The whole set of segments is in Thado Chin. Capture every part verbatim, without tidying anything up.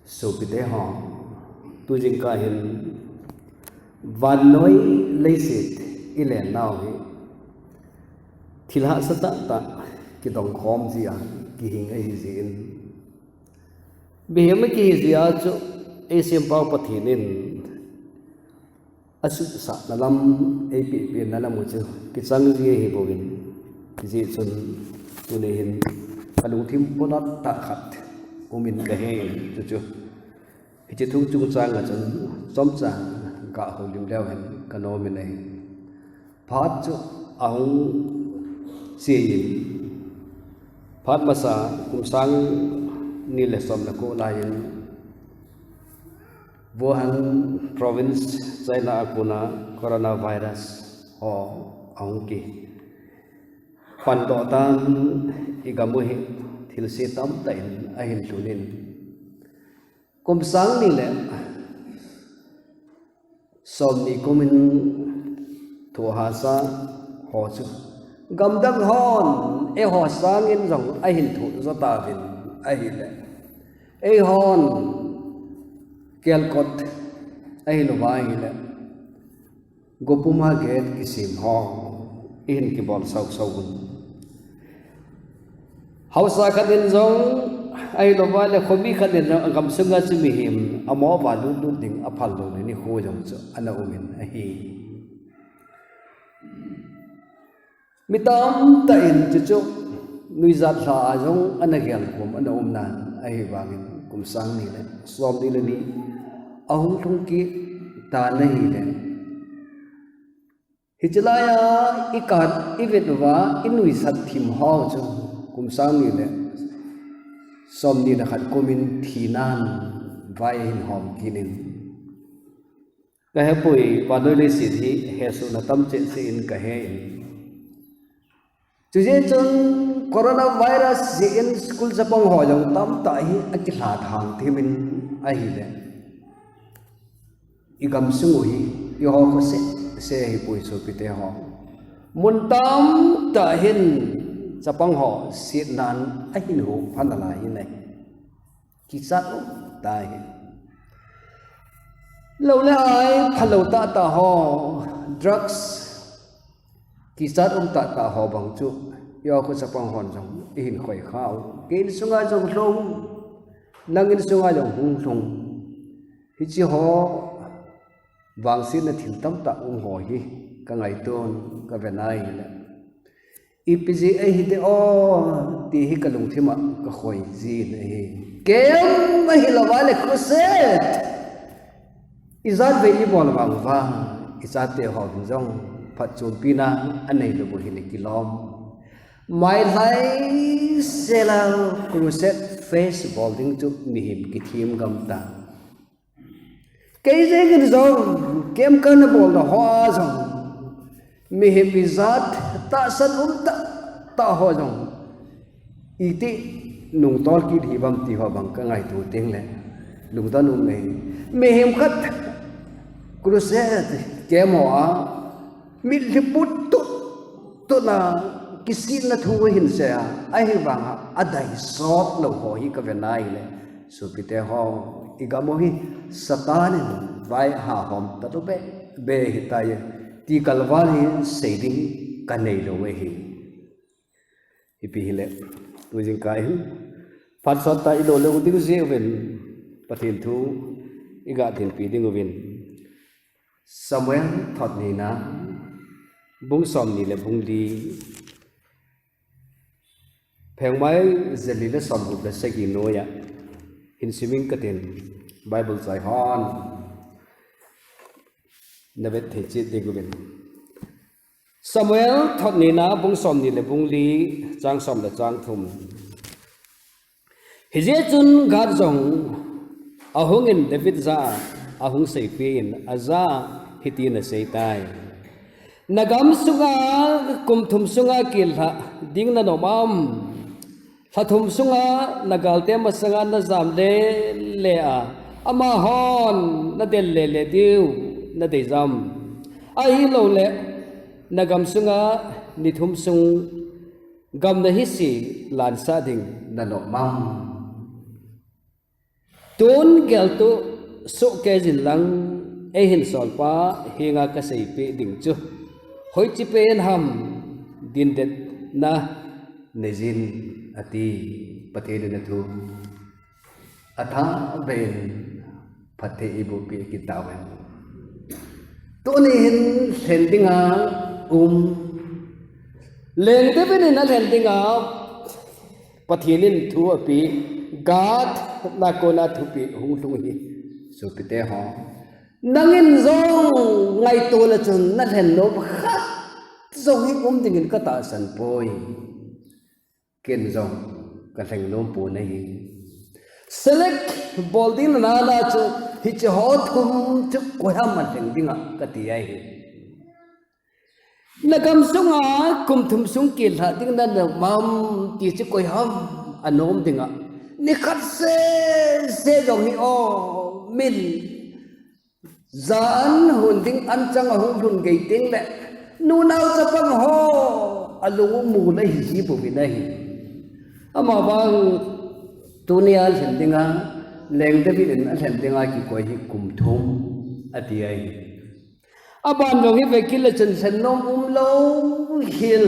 Sopite ho, tujingkah hin vannoi leiset i lennau hi thil hahsa tahtah kidongkhom jia kihing ahi jeh in, mihem a kihi jia chu eisempau Pathen in asuhsahna lam, eipehpehna lam u chu kichang ji ahi bouvin, hijeh chun tuni hin kalungthim ponat tah khat umin kahe in, chuchu hiche thu chungchang a chun chomcha gahoulim leu hen kanomin ahi. Phat chu ahung che in, phat masa kum sang ni le som le ko lai in Wuhan province, China a kona coronavirus ho ahung kipandoh tan, i gam u hi thilse tamtah in ahin lhun in, kum sang ni le somni kum in thohhahsa ho chu gamdang hon eiho sangin jong ahin thoh jo tauvin ahile, eihon kelkot ahilouva ahile gopuma gate kisem ho ihin kibol sausau un. Haosa khat in jong ahilouva le khomi khat in jong agam sunga chu mihem amo uva lutlut ding aphal lou le nikho jong chu ana umin ahi. Mi tamtah in chuchu nuijat lha a jong ana gelkhom ana umnan, ahivangin kum sang ni le somni le ni ahung lhung kit tan ahile, hiche laiya i kat i vet uva i nuisat thim ho chu kum sang ni le somni le khat kumin thinan vai ahin hom kit in, kahepoi, vannoi leiset hi hesohna tam cheh cheh in kahe in. Chujeh chun coronavirus jeh in school chapang ho jong tamtah hi akilha thang thim in ahile, i gamsung u hi eiho kho seh seh ahipoi sopite ho. Mun tamtah hin chapang ho setnan ahin hung pha nalai in ahi. Kichat um tah hi. Lou le ai phalou tahtah ho, drugs, kichat um tahtah ho bang chu eiho kho chapang hon jong ihin khoi khau. Kei insunga jong lhung, nang insunga jong hung lhung. Hiche ho vangsetna thil tamtah um ho hi kangaiton kave nai le, ipi jeh ahidem o ti hi kalungthim a kakhoi jin ahi. Camp ahilouva le crusade ijat vei ibol vang uva, ichate hon jong phatchompina aneilou u hi kilom. Mailhai sela crusade phase bol ding chu mihem kithem gam ta. Kei jengin jong camp kana bolna hoa jong mihem ijat tahsan um tahtah ho jong iti nungtol kit hiuvem ti ho bang kangaito tengle lungdon um e. Mihem khat crusade camp hoa mitlhi put tut tut na kisihna thu ahin sei a, ahivanga adei sot lou ho hi kave nai le, sopite ho, i gam u hi Satan in vai ahahom talou behbeh ahitai ti kalval hi sei ding kanei lou ahi. Ipi hile, tujingkah hin phat sot tah ilo lou ding jeh uvin Pathen thu iga thinpi ding uvin, Samuel thot nina, bung somni le bung li, phengmai jali le somgup le sagi noiya hin simin katin, Bible chai hon navet thei cheh ding uvin. Samuel thot nina, bung somni le bung li, chang som le chang thum. Hijeh chun Gad jong ahungin David jah a ahung seipeh in, ajah a hitin aseitai. Nagam sunga kum thum sunga kil lhah ding nanom am? Lha thum sunga nagalte masanga najam lele a, amahon nadel lele diu nadei jam? Ahilouleh nagam sunga ni thum sung gam nahise lansah ding nanom am? Tun geltoh soh kei jin lang, eihin solpa henga kaseipeh ding chu hoiche pen ham, dindetna neijin, ati. Pathen in athu athah beh in phatthei eiboh peh kit tauhen. Tuni hin lhen dinga um, Leng David in alhen dinga Pathen in thu apeh, Gath a kona thupeh hung lhung hi, sopite ho, nangin jong ngaito le chun nalhen nom khat jong hi um dingin katahsan poi. Ken jong kalheng nom pon ahi. Select bol ding nana chu hiche ho thum chu koiham alheng dinga kati ahi. Nagam sunga kum thum sung kilhah ding nanom am ti chu koiham anom dinga, nikhat sese jong hi o, min jan hon ding anchang ahung lhun gei tengle nunao chapang ho alung u mul ahiji pouvin ahi. Amavang tunia lhen dinga, Leng David in alhen dinga kikoi hi kum thum ati ahi. Aban jong hi vekit le chun lhen nom umlou hel.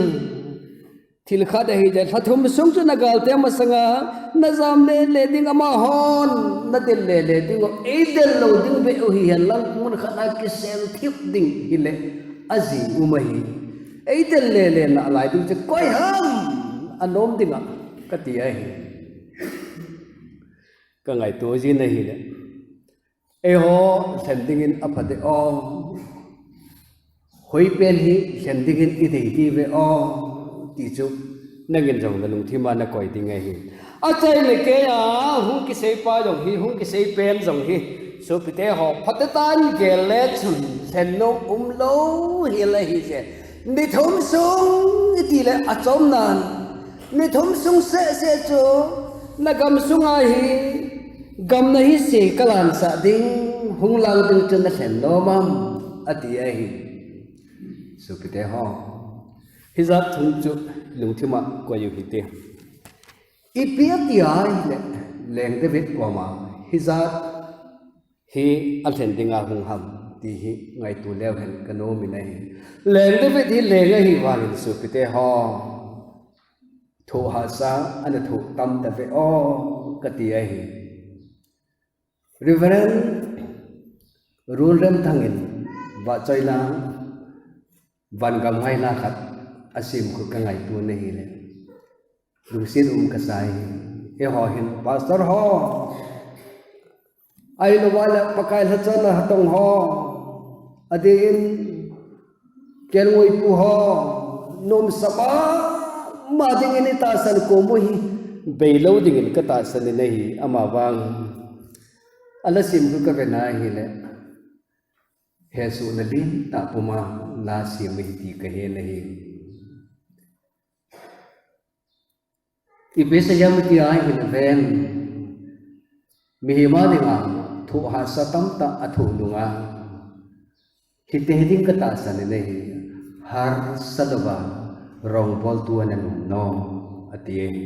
Thil khat ahile, lha thum sung chu nagalte masanga najam lele ding, amahon nadel lele ding u, eidel lou ding beh u hihen lang, mun khat a kisel thip ding hile ajing um ahi. Eidel lele nalai ding chu koiham anom dinga kati ahi. Kangaito jin ahile, eiho lhen dingin apha deh o, hoipen hi lhen dingin idei diuve o, ti chu nangin jong nalungthima nakoi ding ahi. Achaina keiya hung kiseipa jong hi, hung kisei pen jong hi, sopite ho, phatechan gel le chun lhen nom umlou hel ahije. Ni thum sung itile achomnan, ni thum sung sehseh chu nagam sunga hi gam nahise kalansah ding, hung lang ding chu nalhen nom am, ati ahi. Sopite ho, hijat thum chu lungthima koi u hite. Ipi ati ahile, Leng David koma hijat hi alhen dinga hung ham ti hi ngaito leuhen kanom in ahi. Leng David hi leng ahivangin sopite ho, thoh hahsa ana thoh tamtave o kati ahi. Reverend Rulremthang in vahchoila, vangam ngaina khat asemkhu kangaito in ahile, lungset um kasai. Eiho hin pastor ho, ahilouva le Pakai lhacha na hatong ho, adeh in kelngoipu ho, nomsa mama dingin itahsan kom u hi beilou dingin katahsan in ahi. Amavang ala semkhu kaven ahile, hesohna lentah puma nasem ahi ti kahen ahi. Ipi seiyem tia hin ven, mihem a dinga thoh hahsa tamtah athoh nunga, hiti hi ding katahsan in ahi, harsa louva rongboltu ana nung nom, ati ahi.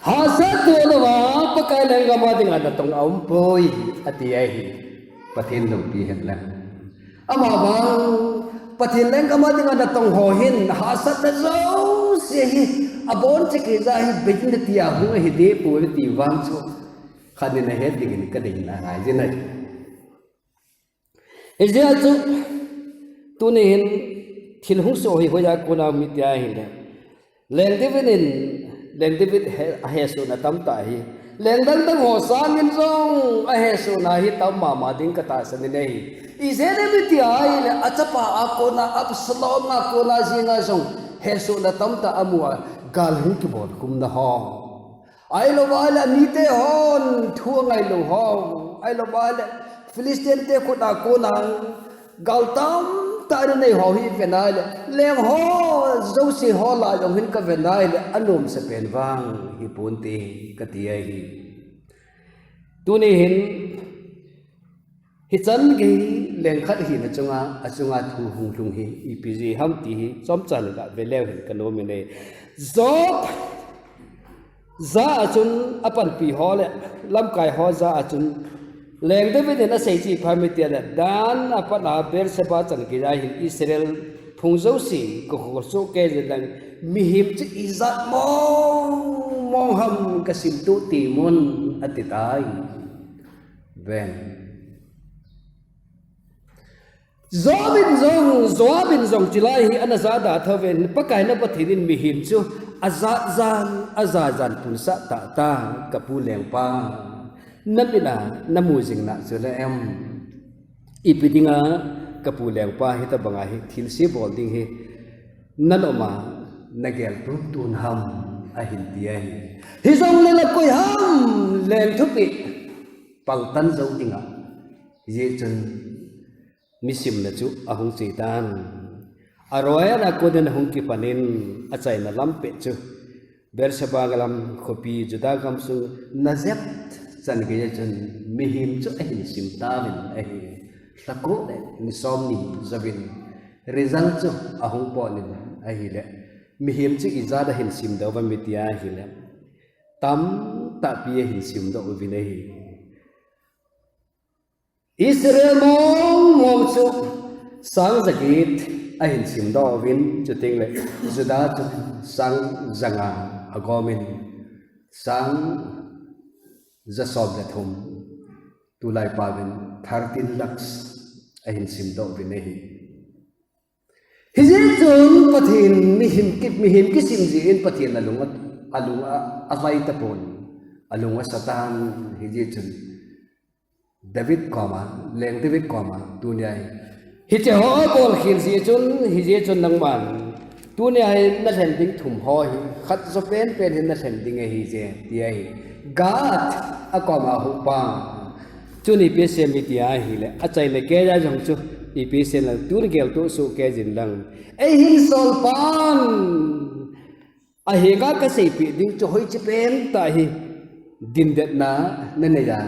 Hahsa thoh louva Pakai lenggam a dinga natong aumpoi, ati ahi. Pathen loupi hen lang. Amavang Pathen lenggam a dinga natong ho hin hahsatna jouse hi aboncha keiya hi beiyin tia hung ahi deh poi ti vang chu khat in ahet dingin kadeina angai jin ahi. Hijeh a chu tuni hin thil hung soh hoihoi a kona um tia ahile, Leng David in, Leng David he, ahesohna tamtah ahi. Leng dangdang ho sangin jong ahesohna hi tam mama ding katahsan in ahi. Ijeh inem tia ahile, achapa a kona, Absalom a kona jenga jong hesohna tamtah amu a, gal hung kibolkhumna ho, ahilouva le amite hon thu angailou ho, ahilouva le Philistine te khut a kona gal tamtah ana nei ho hi ven ahile, leng ho jouse ho lah jong hin kaven ahile, anomsa pen vang hiponte kati ahi. Tuni hin hichan gei leng khat hina chunga, achunga thu hung lhung hi ipi jeh ham ti hi chomcha in gave leu hen kanom in ahi. Job ja a chun apanpi ho le lamkai ho ja a chun, Leng David in asei chu ipi ham itile, Dan a pat a Beersheba chan geiya hin Israel phung jouse kakhol soh kei jin lang, mihem chu ijat mong mong ham kasim toh temun, ati tai. Ven. Joab in jong, Joab in jong chulai hi ana jada thouvin, Pakai na Pathen in mihem chu ajat jan, aja jan punsah tah ta, kapu lengpa. Namin a namu jing na chu le em? Ipi dinga kapu lengpa hitobanga hi thilse bol ding hi nanom a nagel tuntun ham, ahin ti ahi. Hijongle la koi ham leng thupeh pangtan jou dinga, hijeh chun misimna chu ahung che tan. Aroiya a konin ahung kipan in, achaina lam pet chu Beersheba lam khopi Judah gamsung Nazareth chan geiya chun mihem chu ahin sim tauvin ahi. Lhako le ni somni jouvin result chu ahung pon in ahile, mihem chu ijat a hin sim doh uvem iti ahile, tamtah pi ahin sim doh uvin ahi. Israel mong mong chu sang jaget ahin sim doh uvin, chuteng le Judah chu sang janga agom in, sang jasom le thum, tulai paovin thirteen lakhs ahin sim doh uvin ahi. Hijeh chun Pathen mihem ki, mihem kisim jeh in Pathen alung a, alung a, alai tapon, alung asa tan, hijeh chun David koma, Leng David koma, tunia hi, hiche ho bol khel jeh chun, hijeh chun nangman tunia hi nalhen ding thum ho hi khat jo penpen hi nalhen ding ahi je, ti ahi. Gad a koma hung pang. Chun ipi asei em iti ahile, achaina keiya jong chu ipi asei em lang, tun geltoh soh kei jin lang, eihin sol pan, ahenga kaseipeh ding chu hoiche pentah hi dindetna nanei a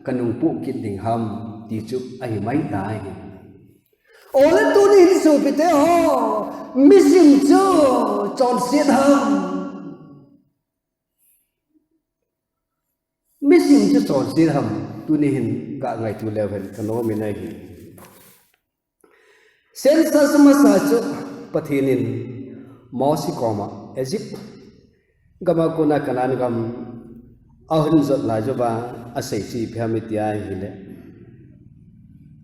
kanung poh kit ding ham, ti chu ahi mai tai. Ole tuni hin sopite ho, misim chu chonset ham? Misim chu chonset ham? Tuni hin kangaito leu hen kanom in ahi. Census masa chu Pathen in Mose koma Egypt gama kona Canaan gam ahung jot lai jouva asei chu ipi ham iti ahile,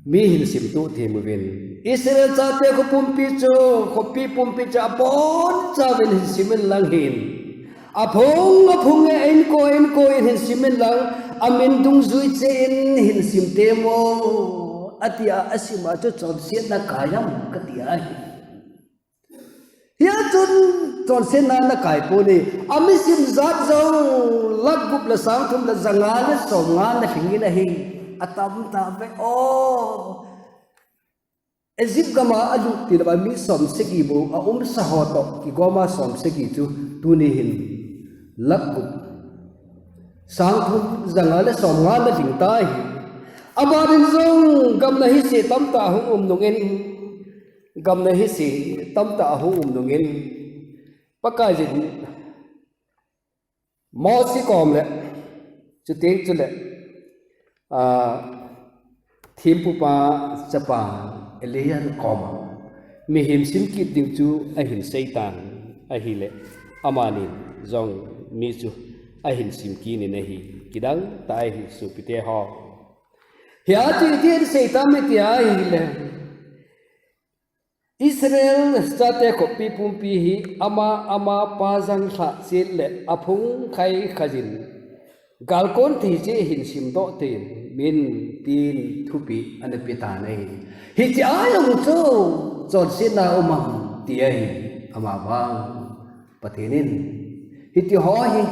mi hin simtoh them uvin, Israel chate khopumpi chu, khopi pumpi chu abonchauvin hin sim in lang hin, aphung aphung in, inko inko in hin sim in lang, amin dungjui cheh in hin sim tem o, atia asim a chu chonsetna kai am kati ahi. Hia chun chonsetna ana kai pon e, amisim jat jong lakh gup le sang thum le janga le somnga ana lhing in ahi, atamtah ve o. Egypt gama alut tilou a mi somsagi bou aumsa ho toh kigoma somsagi chu tuni hin lakh gup, sang thum janga le somnga ana lhing tai. Aban in jong gamna hise tamtah ahung um nungin, gamna hise tamtah ahung um nungin, Pakaiyin Mose kom le, chuteng chule, a, thempupa chapa Elian kom, mihem sim kit ding chu ahin seitan ahile, amanin jong mi chu ahin sim kit in ahi, kidang tah ahi sopite ho. Hia chu iti asei tam iti ahile, Israel chate khoppi pumpi hi ama, amapa janglhah chet le aphung khai khaiyin, galkon thei cheh hin simdoh temin, tin thupeh ana pe tan ahi. Hiche a jong chu chonsetna um am ti ahi, amavang Pathen in hiti ho hi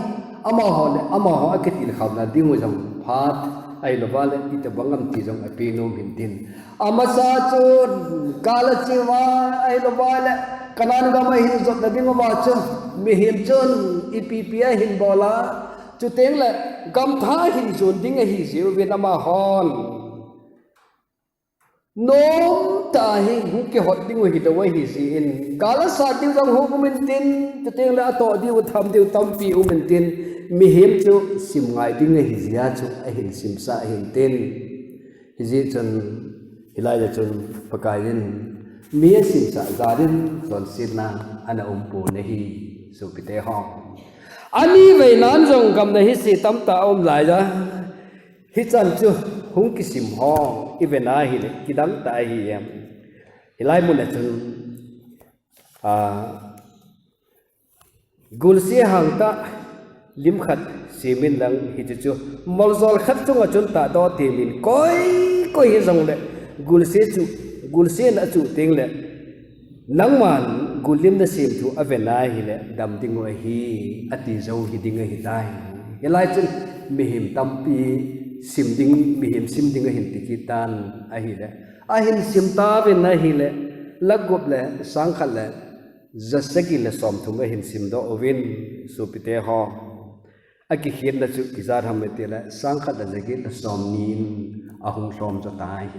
amaho le amaho akitilkhouna dingu jong phat ahilouva le itobang ham ti jong apeh nom hintin. Amasa chu gal ache uva ahilouva le Canaan gam ahin jotna dinguva chu mihem chun ipi ipi ahin bol a, chuteng le gamtha ahin jon ding ahi jeh uvin amahon Nomtah a hi hung kihot ding u hilou ahi jeh in, gal asat diu jong hung um intin, chuteng le atoh diu, tham diu tampi um intin, mihem chu sim ngai ding ahi jeh a chu ahin simsah ahin tin. Hijeh chun, hilai le chun Pakai in mi asimsah jal in chonsetna ana um pon ahi, sopite ho. Ani vei nan jong gamna hise tamtah aum lai a. Hichan chu hung kisim ho i vet na hile kidang tah ahi em. Hilai mun a chun, a, gulse hangtah lim khat sem in lang hiche chu moljol khat chunga chun tahdoh temin koi koi hijongle gulse chu, gulse na chu teng le nangman gullim nasem thu a vet na hile dam ding u ahi, ati jou hi ding ahi tai. Hilai chun mihem tampi sim ding, mihem sim ding ahin ti kit tan ahile. Ahin sim tauvin ahile, lakh gup le sang khat le ja sagi le som thum ahin sim doh uvin, sopite ho. Akikhetna chu ijat ham itile, sang khat le ja get le som ni in ahung lhom jo tai.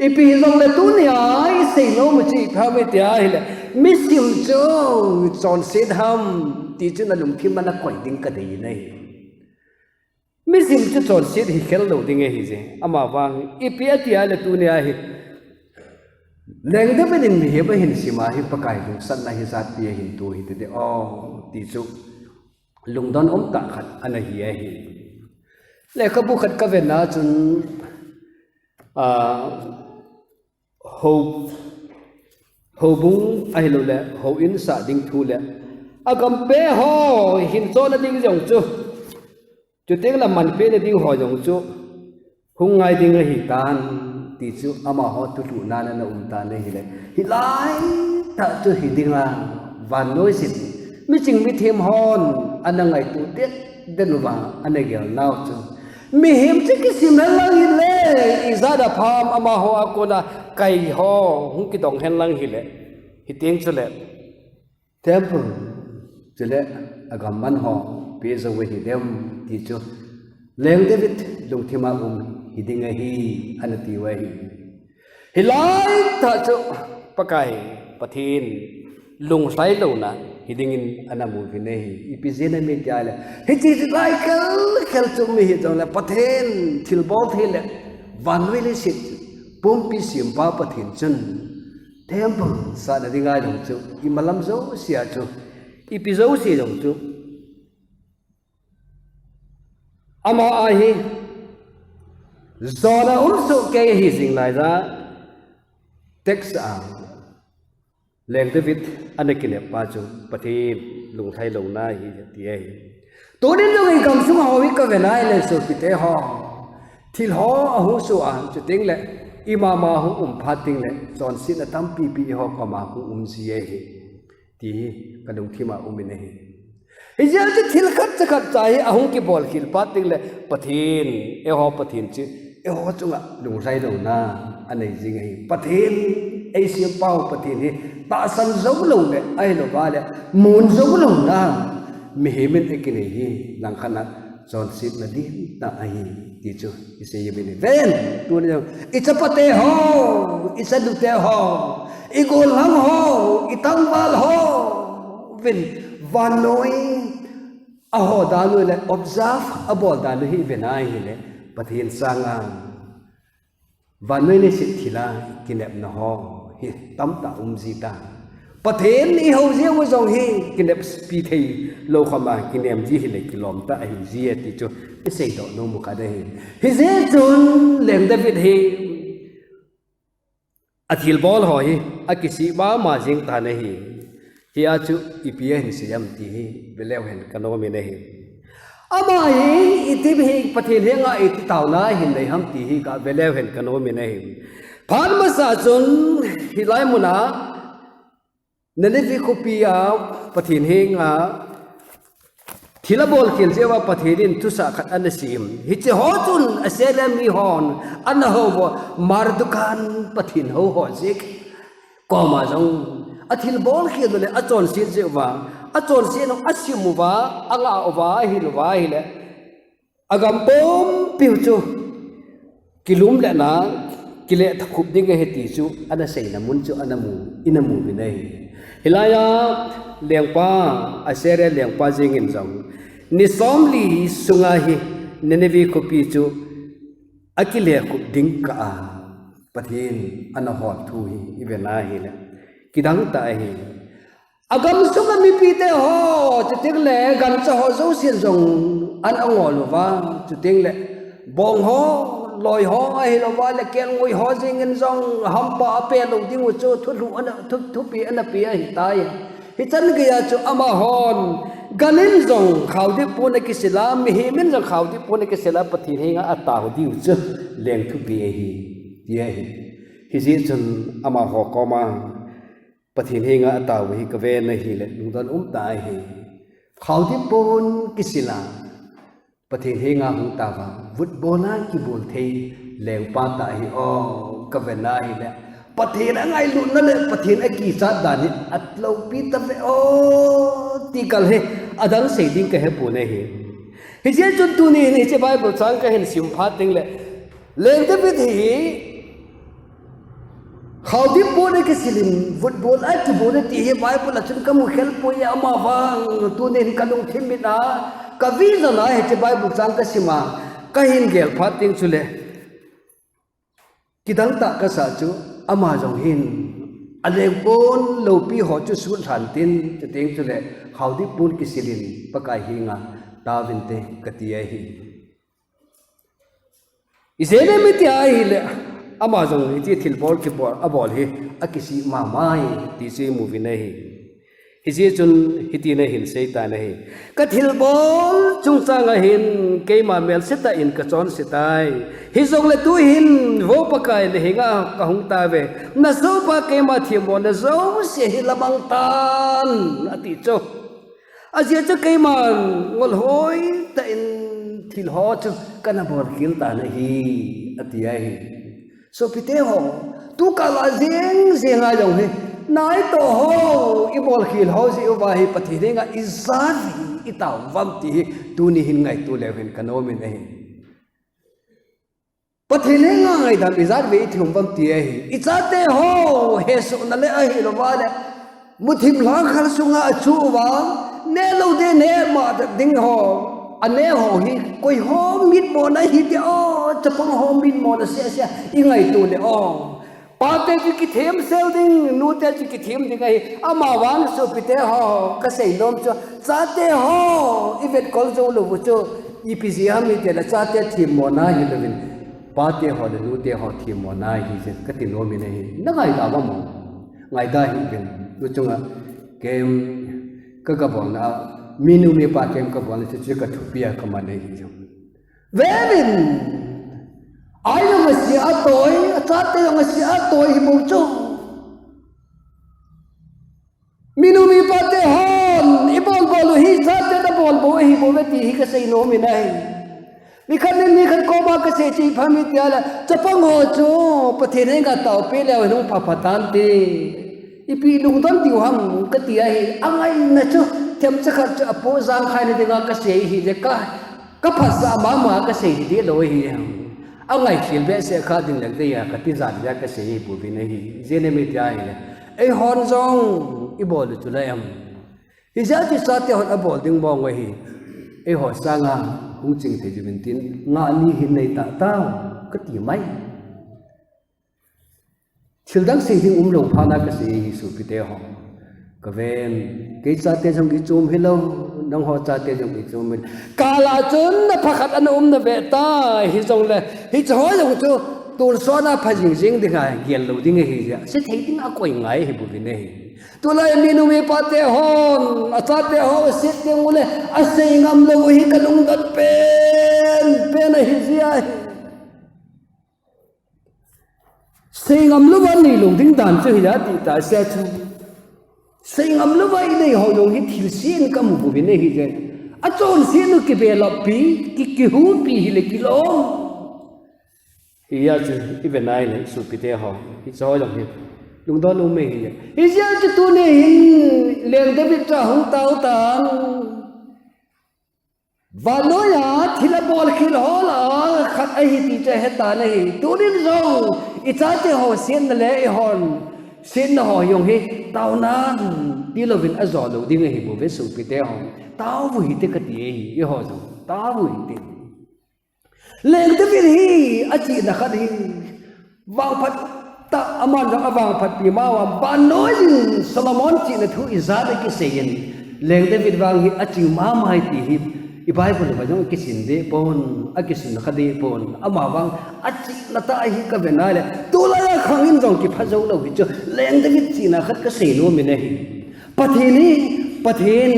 Ipi hijongle tunia isei nom u chu ipi ham iti ahile, misim chu chonset ham ti chu nalungthim a nakoi ding kadei in ahi. Misim chu chonset hi khel lou ding ahi je. Amavang ipi ati ahile tunia hi Leng David in mihem ahin sim a hi Pakai lungsatna hi jat pi ahin to hite de o ti chu lungdon umtah khat ana hi ahi. Lekhabu khat ka vet na chun, a, hou, houbung ahilouleh houin sah ding thu le agampe ho hin chonna ding jong chu, chuteng le manpeh na ding ho jong chu hung ngai ding ahi tan ti chu amaho thulhuhna ana um tan ahile, hilai tah chu hi dinga vannoi sit miching mithem hon ana ngaito det den uva ana gel nau chu, mihem chu kisim hen lang hile, ijat a pha ham amaho a kona kai ho hung kidong hen lang hile, hiteng chule temple chule agam man ho pe jou ahi dem ti chu Leng David lungthim a um hi ding ahi, ana tiu ahi. Hilai tah chu Pakai Pathen lunglhai louna hi dingin ana mu uvin ahi. Ipi jeh inem iti ahile, hiche lai khel khel chu mi hijongle Pathen thilbol thei le vannoi leiset pumpi sempa Pathen chun temple sahna dinga jong chu imalam jouse a chu, ipi jouse jong chu ama a hi jona um sohkei ahi jing lai a, text a Leng David ana kinep pa chu Pathen lunglhai louna ahi ti ahi. Tunin jong igam sunga ho hi ka vet na ahile sopite ho, thil ho ahung soh a, chuteng le imama hung um phat teng le chonsetna tampi pi eiho koma hung um ji ahi ti hi kalungthim a um in ahi. Hijeh chun thil khat cha khat cha hi ahung kibol khel phat teng le Pathen, eiho Pathen chu eiho chunga lunglhai louna anei jing ahi. Pathen, eisempau Pathen hi tahsan jou lou le ahilouva le mun jou louna mihem in eikinei hi langkhat a chonsetna dihtah ahi ti chu isei uvin ahi. Ven, tuni jong ichapate ho, ichanute ho, igolhang ho, itangval ho, ven, vannoi aho dan u le observe abol dan u hi ven ahile, Pathen sanga vannoi leiset thil a kinepna ho hi tamtah um ji ta. Pathen ihou jeh u jong hi kineppi thei lou khama kinem ji hile kilom tah ahi ji e ti chu isei doh nom u khat ahi. Hijeh chun Leng David hi athilbol ho hi akisih mama jing tan ahi. Hia chu ipi ahin sei em ti hi veleu hen kanom in ahi. Ama hi iti hi Pathen henga iti taona ahin nei ham ti hi ka veleu hen kanom in ahi. Phat masa chun hilai muna Nineveh khopi a Pathen henga thil abol khel jeh uva Pathen in thusah khat ana sei in, hiche ho chun Assyria mi hon ana hou uva, Marduk in Pathen hou ho jeh koma jong athilbol khel le achonset jeh uva, achonset u asim uva, angah uva, ahil uva ahile agam pumpi u chu kilum le na, kile thakhup ding ahi ti chu ana seina mun chu ana mu, ina mu uvin ahi. Hilaiya lengpa, Assyria lengpa jeng in jong ni somli sunga hi Nineveh khopi chu akile khup ding kah a Pathen ana hol thu hi i vena ahile kidang tah ahi. Agam sunga mipite ho, chuteng le gancha ho jousen jong an angol uva, chuteng le bong ho, loi ho, ahilouva le kelngoi ho jeng in jong hampa ape lou ding u chu thulhuh ana, thu, thupi ana pe ahitai. Hichan geiya chu amahon gan in jong khaodip pon akisil a, mihem in jong khaodip pon akisil a, Pathen henga atao diu chu leng thupi ahi, ti ahi. Hijeh chun amaho koma Pathen henga atao hi kaven ahile lungdon um tah ahi. Khaodip pon kisil a Pathen henga hung tao va, vutbol a kibol thei lengpa tah ahi o, kaven ahile Pathen angailutna le Pathen akichat dan hi aloupi tave o, ti kal hi adang sei ding kahepon ahi. Hijeh chun tuni hin hiche Bible chang kahin sim phat teng le, Leng David hi khaodip pon akisil in vutbol a kibol e ti hi Bible a chun kamu khel poi, amavang tuni hin kalungthim mit a, ka vision a hiche Bible chang kasim a, kahin gel phat teng chule kidang tah kasah chu, ama jong hin aleng pon loupi ho chu sutlhan tin, chuteng chule khaodip pon kisil in Pakai henga taovin te kati ahi. Ijeh inem itia ahile, ama jong hiche thilbol kibol, abol hi akisih mama e, ti chu imu uvin ahi. Hijeh chun hitin ahin seitan ahi. Ka thilbol chungchang a hin keima melsetah in kachonse tai. Hijongle tuhin, Vo Pakai, nahenga kahung tauve. Nasohpa keima themmona jouse hi lamang tan, ati chu. Ajeh chu keiman ngol hoitah in thil ho chu kana bolkhel tan ahi, ati ahi. Sopite ho, tukal a jeng jeng a jong hi, naitoh ho ibolkhel ho jeh uva hi Pathen henga ijat vei itao uvam ti hi tuni hin ngaito leu hen kanom in ahi. Pathen henga ngaidam ijat vei ithi um uvam ti ahi. Ichate ho hesohna le ahilouva le muthim lhangkhal sunga achuh uva, neh lou ding neh mah ding ho, aneh ho hi koiho mitmona hiti o, chapang ho mitmona seh seh a ingaito le o. Pate chu kithemsel ding, nute chu kithem ding ahi, amavang sopite ho, kasei nom chu, chate ho ivetkol jou lou u chu, ipi jeh ham itile chate themmona hilouvin, pate ho le nute ho themmona ahi jeh kati nom in ahi. Nangaida uvem? Ngaida hih uvin. Tuchunga camp ka, kabolna a, minu mipa camp kabolna chu, chu kathupi a kaman ahi jong. Veuvin, a-in jong ase a toi, achate jong ase a toi hibou chu. Minu mipate hon ibolbol u hi chaten abolbol u ahibouve ti hi kasei nom in ahi. Nikhat nin nikhat koma kasei chu ipi ham itile, chapang ho chu Pathen henga taopeh leu hen hung phapha tante. Ipi lungdon diu ham kati ahi, angaina chu themcha khat chu apoh jangkhaina dinga kasei ahijeh a, kaphatsah mama kasei hi dehlou ahi. Angaikhel behseh kha ding leng deiya katijat jeh a kasei ahibouvin ahi. Ijeh inem itia ahile, eihon jong ibol u chu la em? Hijeh a chu chate hon abol ding mong u ahi. Eiho sanga hung ching thei uvin tin, ngah ni hin nei tahtah u kati mai. Thildang sei ding umlou phat a kasei ahi sopite ho. Kaven, kei chate jong ichom hilou, nangho chate jong ichom hilou. Kal a chun napha khat ana um nave tai, hijongle hicheho jong chu tonsot a pha jingjing dinga gel lou ding ahijeh a, sethei ding akoi ngai ahibouvin ahi. Tulai minu mipate hon achate ho aset ding u le asei ngamlou u hi kalungdon penpen ahijeh ahi. Sei ngamlouva neilou ding dan chu hia ti tah seh chu. Sei ngamlouva inei ho jong hi thilse in kamu pouvin ahijeh. Achonset u kibelap pi, ki, kihuhpi hile kilom. Hijeh a chu iven ahile sopite ho, hicheho jong hi lungdon um ahi. Hijeh a chu tuni hin Leng David chu ahung tao tan. Vannoiya thil abolkhel ho lah a khat ahi ti chu ahetan ahi. Tunin jong I chate ho siatna le i hon siatna ho jong hi tao nan ti louvin ajo lou ding ahi bou ve sopite ho. Tao u hite kati ahi, i ho jong tao u hite. Leng David hi achihna khat hi vangphat tah, aman jong avangphat pi ma uva, vannoi in Solomon chihna thu ijat a kisei in, Leng David vang hi aching mama ahi ti hi i Bible uva jong akisin deh pon, akisin kha deh pon. Ama vang achihna tah hi kave nai le, tulai a khang in jong kipha jou lou hi chu Leng David chihna khat kasei nom in ahi. Pathen hi, Pathen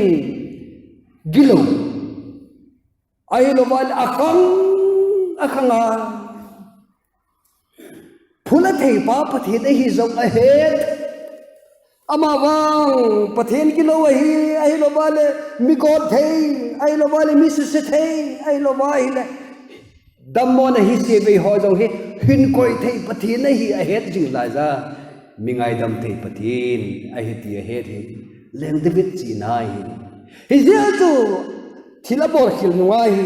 gilou. Ahilouva le akhang, akhang a phula thei pa Pathen ahi jong ahet. Ama vang Pathen gilou ahi, ahilouva le mi got thei, ahilouva le mi suse thei, ahilouva ahile dammona hise vei ho jong hi hin koi thei Pathen ahi ahet jing laija, mi ngaidam thei Pathen ahi ti ahet hi Leng David chihna ahi. Hijeh a chu thil abol khel nung ahi.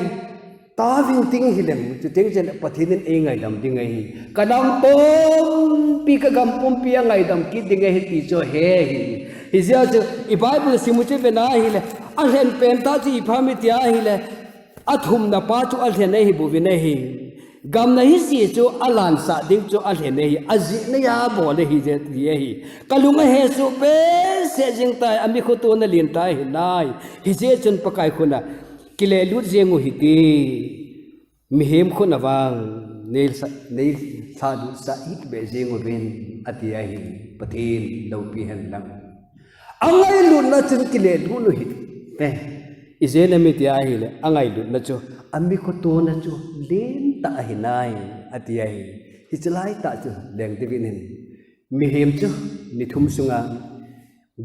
Tao vin ting hileng, chuteng chun Pathen in eingaidam ding ahi. Ka nam pumpi, ka gam pumpi angaidam kit ding ahi ti chu ahe ahi. Hijeh a chu i Bible sim u chu vena ahile, alhen pen tah chu ipi ham iti ahile, athumna pa chu alhen ahi bouvin ahi. Gamna hise chu alansah ding chu alhen ahi, ajeh neiya abol ahi jeh ti ahi. Kalung ahesoh behseh jeng tai, amikhotona len tah ahi nai. Hijeh chun Pakai khut a kilelut jeng u hite. Mihem khut a vang nei sa, nei lhalut sah hih beh jeng uvin ati ahi. Pathen loupi hen lang. Angailutna chun kilelut u hite. Ijeh inem iti ahile, angailutna chu amikhotona chu lentah ahi nai ati ahi. Hiche laitah chu Leng David in mihem chu ni thum sunga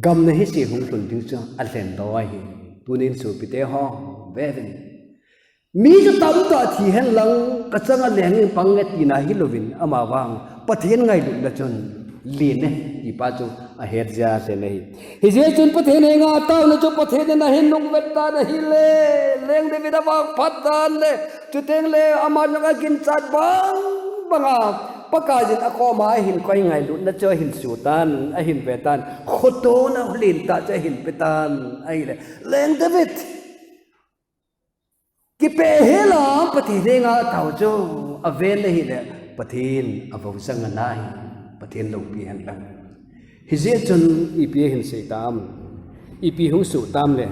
gamna hise hung lhun ding chu alhen doh ahi. Tunin sopite ho, ve uvin. Mi chu tamtah thi hen lang, ka changa leng in pang e tina hilouvin, ama vang Pathen ngailutna chun len e ti pa chu ahet jeh a lhen ahi. Hijeh chun Pathen henga ataona chu Pathen in ahin nungvet tan ahile, Leng David avangphat dan le, chuteng le ama jong aginchat bang banga Pakaiyin akoma ahin koi, ngailutna chu ahin soh tan, ahin ve tan, khotona lentah chu ahin pe tan ahile, Leng David kipehel a Pathen henga atao chu aven ahile, Pathen avou jang anai, Pathen loupi hen lang. Hijeh chun ipi ahin sei tam, ipi hung soh tam le,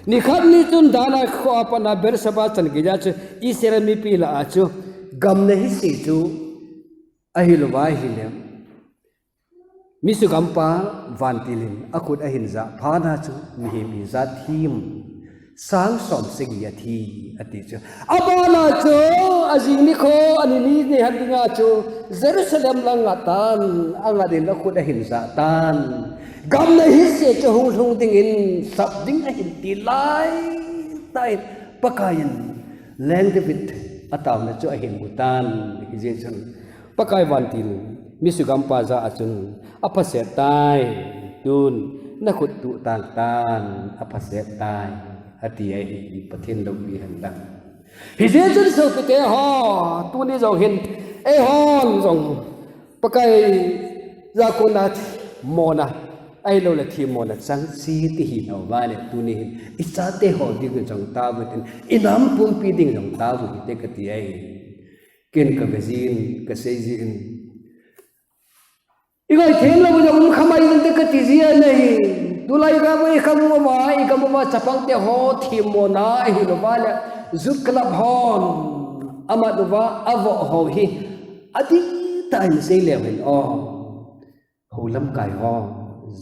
nikhat ni chun Dan a kho a pat a Beersheba chan geija chu Israel mipi lah a chu gamna hise chu ahilouva ahile, mi sugampa vantil in akhut ahin jah phat a chu mihem ijat thim sang som sagi athi ati chu. Abana chu ajing nikho ani ni ni han dinga chu Jerusalem lang angat tan, angat in akhut ahin jah tan. Gamna hise chu hung lhung dingin sap ding ahin ti laitah in Pakaiyin Leng David ataona chu ahin mu tan. Hijeh chun Pakai vantil mi sugampa jah a chun, aphaset tai, tun nakhut tuh tang tan, aphaset tai, ati ahi. Pathen loupi hen lang. Hijeh chun sopite ho, tuni jong hin eihon jong Pakai jah a kona themmona, ahilouleh themmona chang cheh ti hinauva le, tuni hin ichate ho ding jong tao u hitin, inam pumpi ding jong tao u hite kati ahi. Ken kave jin, kasei jin, ingaithem lou jong um khamai inte kati jin ahi. Tulai gam a ikham uva, igam uva chapangte ho themmona ahilouva le, Youth Club hon amat uva avoh ho hi adihtah in seileu hen o, hou lamkai ho,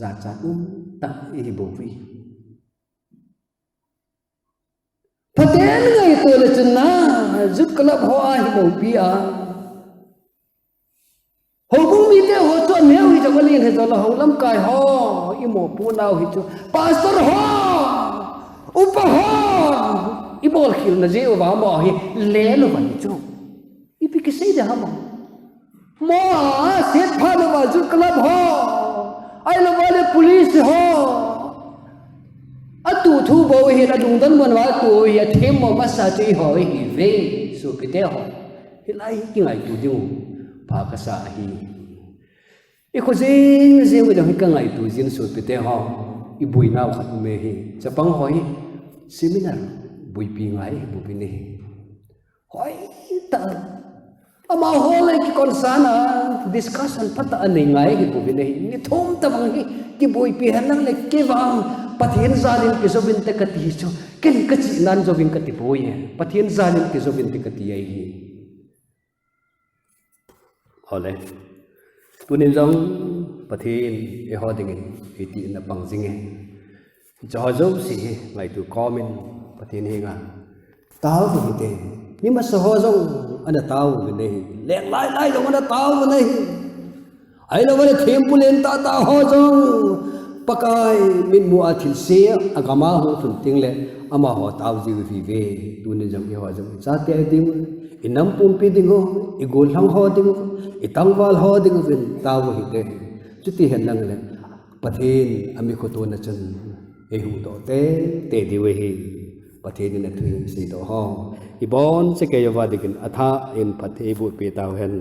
jachat umtah ihi bouve. Pathen ngaito le chun na, Youth Club ho a hi mopi a, houbung mite ho chu aneo hi jong alen hijong le, hou lamkai ho imopohnau hi chu, pastor ho, upa ho, ibolkhel na jeh uva amaho hi lel uva hi chu, ipi kisei ding ham? Amaho set phat uva Youth Club ho, ahilouva le police ho, atuhthu bou hin alungdon mun uva atu hi athemmo masa chu eiho ihiuve, sopite ho. Hilai hi kingaito diu. pha kasa ahi. I khojin jin u jong hi kangaito jin sopite ho. I boinau khat um e hi. Chapang ho hi seminar boipi ngai hi bopi ne hi. Hoitah. Amaho le kikonsana discussion phatah anei ngai hi bopi ne hi. Ni thum tabang hi kiboipi henlang le kivang Pathen jalin kijouvin te kati chu. Ken kachih nan jouvin kati poi e. Pathen jalin kijouvin te kati ahi. Ole. Tunin jong Pathen eiho dingin hiti na pang jing e. Hiche ho jouse hi ngaito komin Pathen henga tao hite. Mi masa ho jong ana tao uvin ahi. Leng lai lai jong ana tao uvin ahi. Ahilou le thempu lentah tah ho jong Pakai mitmu a thilse agam a hung lhun teng le amaho tao jiu hiuve. Tunin jong eiho jong ichate ding, inam pumpi ding u, igollhang ho ding u, itangval ho ding uvin tao hite. Chuti henlang le Pathen amikhotona chun eihuhdoh tei tei diu ahi. Pathen in athu hi seidoh ho. Ibonchauva dingin athah in Pathen eiboh peh tauhen.